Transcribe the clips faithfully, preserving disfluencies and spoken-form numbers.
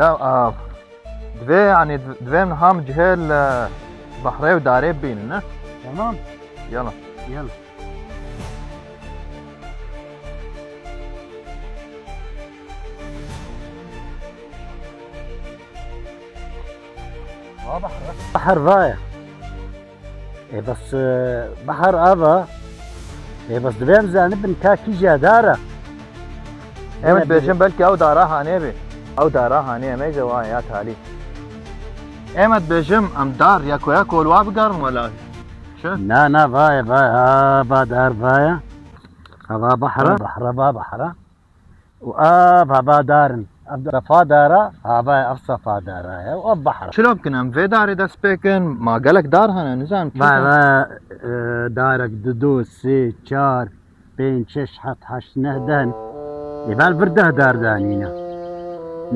Ya, a, divê, yani, divê em niha em cihê li behrê û darê bibînin, ne? Tamam. Yala. Yala. Va behre. Behr va ye. Ê bes, e, behr ava. Ê bes divê em zanibin ka kîja dar e. Em Yine dibêjin bir- belkî ew dara hanê be. Ew dara hanê em ê jê wa ya talî. Em ê dibêjim em dar ya koya kolwa bigarin wela. Çi? Na, na, va ye, va ye. Ha, va dar va ye. Ha, va behre. Hı. Behre, va behre. Û ev heva dar in. Ev sefa dar e, hava ev sefa dar e. Û ev behr e. Çilo bikin em vê darê dest pê kin, ma gelek dar hene, nizanim çi Vay hene. Vay, e, darek, dido, sê, çar, pênc, şeş, heft, heşt, neh, deh in. Ê, bel vir deh dar danîne.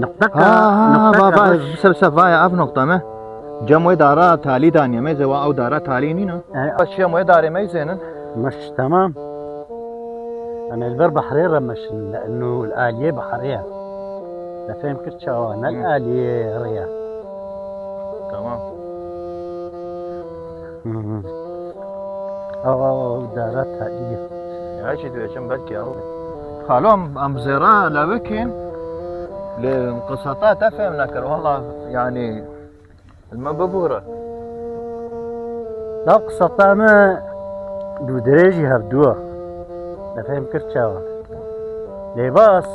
Niqteka, Ha, niqteka va, va, baş. Bise, bise, vaya ev noqta me. Cem wê dara talî daniye me, zewa ew dara talî nîne. E. Baş cem wê darê me zênin. Meş, tamam. Em ê li ber behrê re meşin, li eno li aliyê behrê ye. Te fêm kir çawa? Ne li Hı. aliyê rê ye. Tamam. Hı hı. Awa, awa, awa, dara taliyê. Ya, jî dibêjim belkî ew. Xalo, em, em zêra lewikên, lê qiseta te fêm nekir, wala, yani, Li me bibûre. Law qiseta me dûdirêjî hevdû e. Te fêm kir çawa? Lê bas,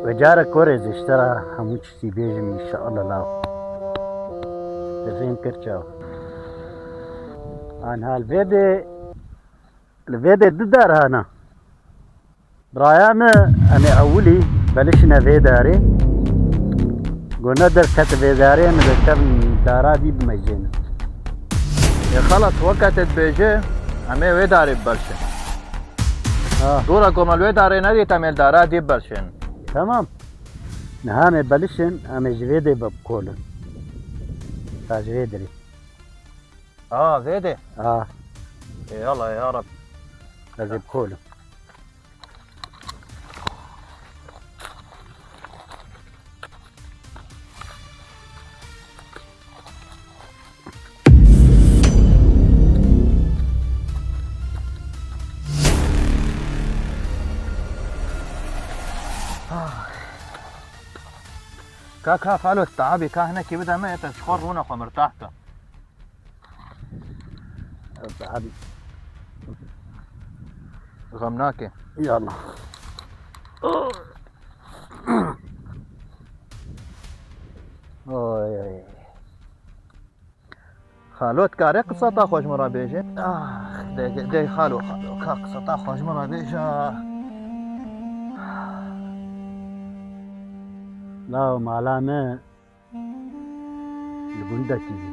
we carek werê zê ji te re hemû tiştî bêjim înşeallah law. Te fêm kir çawa? Anha li vê dê, li vê dê du dar hene. Biraya me, em ê ewilî belişine vê darê. Go ne derket vê darê, em ê derkevin dara dî bimeyzênin. Ê xelas, weke te dibêje, em ê wê darê bibelşin. Ha. Dora ku me li wê darê nedît, em ê li dara dî bibelşin. Tamam. Niha em ê belişin, em ê ji vê dê bikolin. Ta ji vê dirê. Aa, vê de. Aa. Ey Allah, ya Rab. Ez ê bikolim. Ka, ka, xalo, teabî, ka hinekî bide me, ez ji xwe rûne xwe mirtah ke. Teabî. Xem nake. Yallah. Oy, oy. Xalo, dikarî qiseta xwe ji min re bêjî? Ah, de, de, xalo, xalo, ka qiseta xwe ji min re bêje. Law mala me li gundekî bû.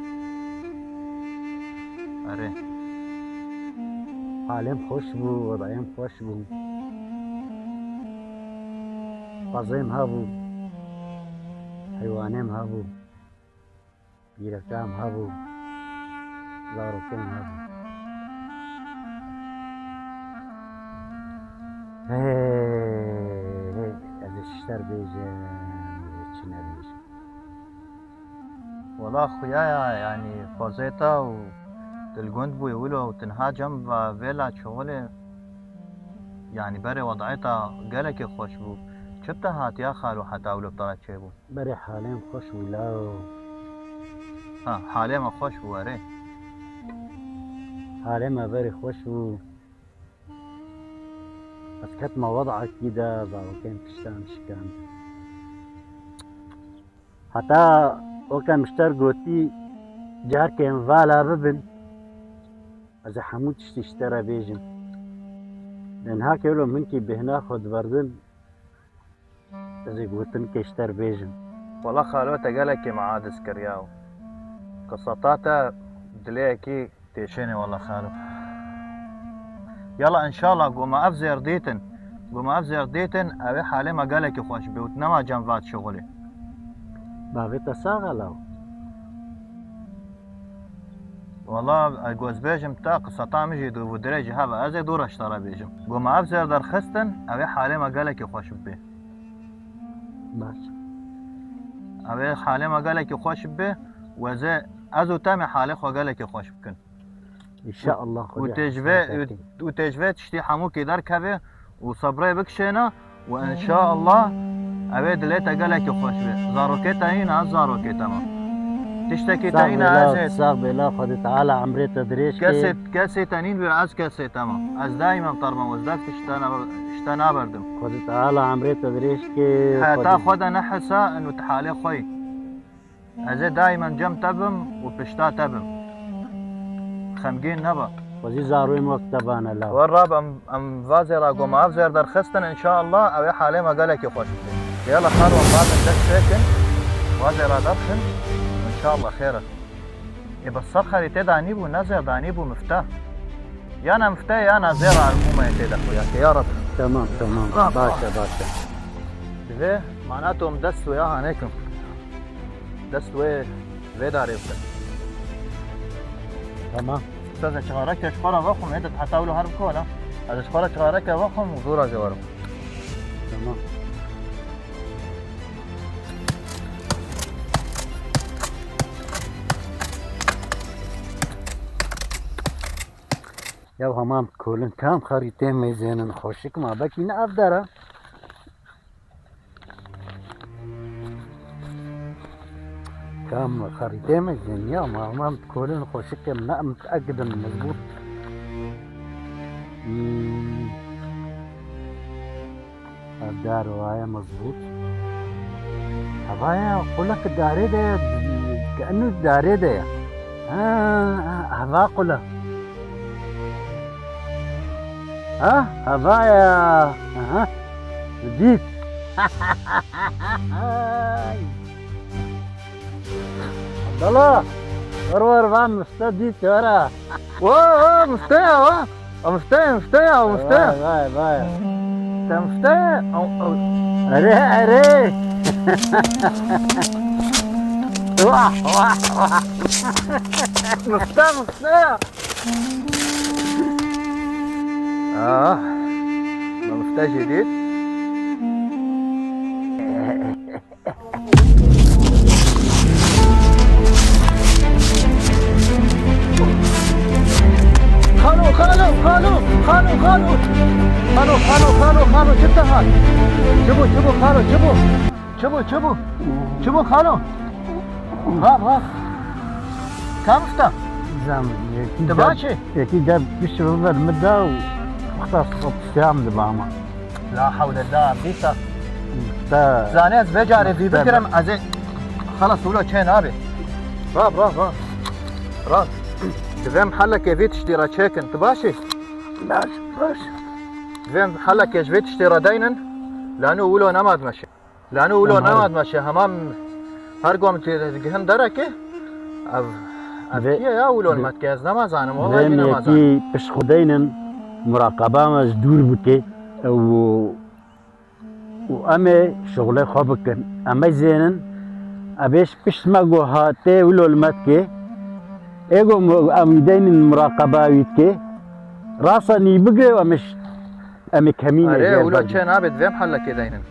Erê. Halê min xweş bû, wedayê min xweş bû. Qezê min hebû, heywanê min hebû, pîreka min hebû, zarokê min hebû. Hey, hey, ez ê ji te re bêjim, ez ê çi nebêjim. Wela xuya ya, yanî xwezê te û tu li gund bûyî wilo û tu niha cem ve vêla çixulê, yanî berê wedayê te gelekî xweş bû. Çi bi te hatiye xalo heta wilo bi te re çêbû? Berê halê min xweş bû law. Ha, halê me xweş bû erê. Halê me berê xweş bû. Ez ketime wedekî de, zarokên pişta min şikand. Heta weke min ji te re gotî, carkên vala bibin, ez ê hemû tiştî ji te re bêjim. Lê niha ke wilo min kî bêhna xwe diberdim, ez ê gotinkê ji te re bêjim. Wela xalo, te gelekî me aciz kiriya û qiseta te dilê yekî têşênê wela xalo. Yala înşallah, go me ev zêr dîtin, go me ev zêr dîtin, ew ê halê me gelekî xweş bê û tu nema cem va şixulê. Bavê te sax e law. Wela, e, go ez bêjim te, qiseta min jî dû bû dirêj ji hev e, ez ê dû re ji te re bêjim. Go me ev zêr derxistin, ew ê halê me gelekî xweş bibê. Baş. Ew ê halê me gelekî xweş bibe û ez ê, ez û te em ê halê xwe gelekî xweş bikin. Înşallah. Û Xwedê tê ji vê, hesretê. Û tê ji vê tiştî hemûkî derkeve û sebrê bikişêne û înşallah ew ê dilê te gelekî xweş be. Zarokê te hîn, ez zarokê te me. Tiştekî te hîn, ez ê. Sax bê la, Xwedê Teala emrê te dirêj ke. Kesê, kesê te nîn be, ez kesê te me. Ez daîman terme, ez dest ji te ne-, ji te naberdim. Xwedê Teala emrê te dirêj ke. Heta Xwedê. Xwe de nehisa, û tu halê xwe yî. Ez ê daîman cem te bim û pişta te bim. Xemgîn nebe. Xwezî zarûyê min wek te bane la. Werab em, em vazê ra goma ev zêr derxistin, înşallah ew ê halê me gelekî xweş bike. Yala xalo em vazê dest pêkin, vazê ra derxin, înşallah xêr e. Ê bes ser xerîtê de nîbû, ne zêr de nîbû mifte. Yana mifte, yana zêr albûmayê tê de xuya ke, ya Reb. Tamam, tamam. Ah, baş e, ah. Baş e. Divê mana tom dest wê aha nekim. Dest wê vê darê bike. Tamam. Usta, ez çixareke ji xwe re vexwim, hêdî heta wilo her bikola. Ez çixare çixareke vexwim û zora jê werim. Tamam. Ya hemam kolin kam xerîtê meyzênin xweşik ma, belkî ne ev dera. Kam xerîtê meyzên ya ma hemam kolin xweşik em ne em mut'ekid in mezbût. Hmm. Ev dar waye mezbût. Hevaya qulek darê de ye, kenu darê de ye. Ha, heva qule. Ha, hevaya. Aha. Dît. Abdallah, wer wer va mifte dît were. Wa, wa, mifte ya, wa. A mifte ya, mifte ya, a mifte ya. Vay, vay, vay. Te mifte ya. Au, au. Erê, erê. Wah, wah, wah. Mifte, mifte ya. Ah, ma mifte jî dît. Xalo, xalo, xalo, xalo, xalo. Xalo, xalo, xalo, xalo, çi te hat? Çi bû, çi bû, xalo, çi bû? Çi bû, çi bû? Çi bû, xalo? Rav, rav. Ka mifte? Zam, yekî de, yekî de pişt biber min da û wexta siyam diba ma. La hewle la bîsa. Te. Zanê ez vê carê vî te bikirim, ez ê xelas wilo çê nabe. Rav, rav, rav. Rav. Divê em helekê vî tiştî re çêkin. Tu baş î? Baş, baş. Divê em helekê ji vê tiştî re deynin. Lano wilo nema dimeşe. Lano wilo nema dimeşe. Hemam her gom tê digihin dereke. Ev, ev kî ye ya wilo li me dike, ez nema zanim, wela jî nema zanim. Pişt xwe deynin, muraqeba me ji dûr bike û, û em ê şixulê xwe bikin. Em ê zênin, ev ê ji pişt me go hatê wilo li me dike. Ê go em wî deynin muraqeba wî dike. Rasa nî bigire û em ê ş-, em ê kemînê. Erê, wilo çê nabe, divê em helekê deynin.